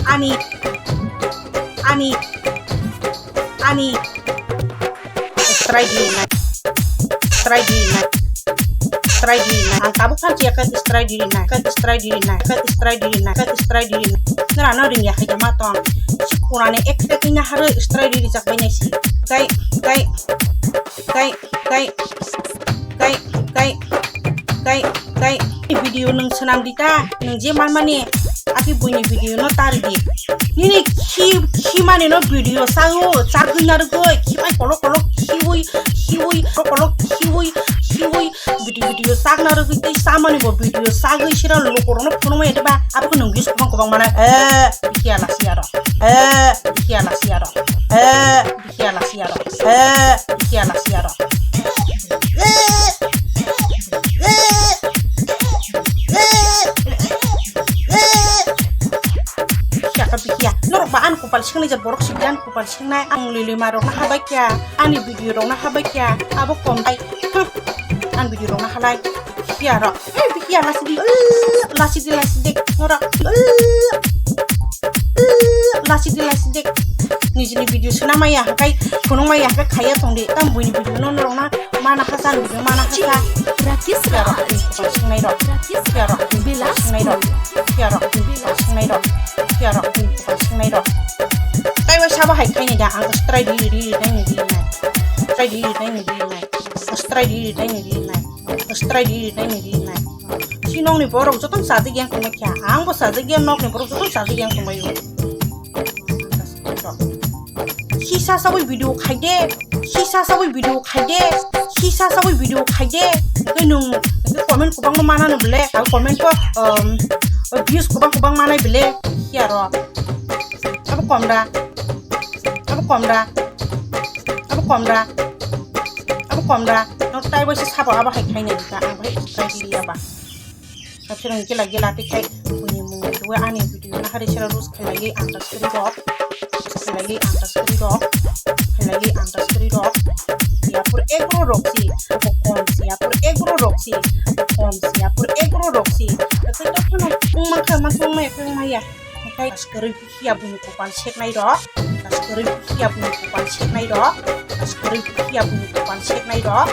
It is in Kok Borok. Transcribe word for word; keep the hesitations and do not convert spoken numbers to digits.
Ani, ani, ani. Strai di nai. Strai di nai. Strai di nai. Ang tabuk phan chiya ka strai di nai. Ka strai di nai. Ka strai di nai. Ka strai di nai. Nara no ring ya hai ma tong. Kurane ek ek ina haro strai di jak bai nai si. Kai, kai, kai, kai, kai, kai, kai, kai. Video nung swnam di ta. Nung je man mani. Ati buini video no tar di. Nini khi, khi mani no video sao. Chak hina rugoi. Khi mai kolok kolok khiui, khiui, kolok kolok khiui, khiui. Video, video chak na rugoi tei samani bo video chagoi sira lukurok no phunukmai ba. Abo nung views kwbang kwbang mana. Eh, bihia lasi aro. Eh, bihia lasi aro. Eh, bihia lasi aro. Eh, bihia lasi aro. Bihia ka bihia. Norok ba ani kopal swngnai je borok sibidi ani kopal swngnai. Ang lili ma rok na habai kya. Ani video rok na habai kya. Abo kom bai. Ani video rok na halai. Bihia rok. Eh, bihia lasi di. Lasi di, lasi di. Norok. Lasi di, lasi di. Nijini video swnam maya hwnkhe, phunuk maya hwnkhe khaiya tong di. Tam buini video no norok na mana hasa video mana hasa. Rakis Bihia rok. Raj. Bihia rok. Rakis Bihia rok. Bilas. Bihia rok. Bihia rok. Bihia rok. Taibo sabo hai khaini da ang strai di di di nai di nai. Strai di di nai di nai. Strai di di nai di nai. Strai di di nai di nai. Si nokni borok jotono chajak yang tongmai kha. Ang bo chajak yang nokni borok jotono chajak yang tongmai o. Hisa sawi video khaide. Hisa sawi video khaide. Hisa sawi video khaide. Hwnkhe nung comment kwbangma manano bele. Ang comment ko, um, views kwbang kwbang manai bele. Hiya ro. Abo komra. Abo komra. Abo komra. Abo komra. No tai bai se sabo abo hai khaina dikha. Ang bai try di aba. Akhirong gila gila tei khai buini mung tuwe ani video na hari sera roast khailai ang ta suri rok. Khailai ang ta suri rok. Khailai ang ta suri rok. Yapur egro rok si. Abo kom si. Yapur egro rok si. Abo kom si. Yapur egro rok si. Tapi tak kena mangkha mangkha maya kang maya. Kai askarui bihia buini kopal seknai rok, askarui bihia buini kopal seknai rok, askarui bihia buini kopal seknai rok.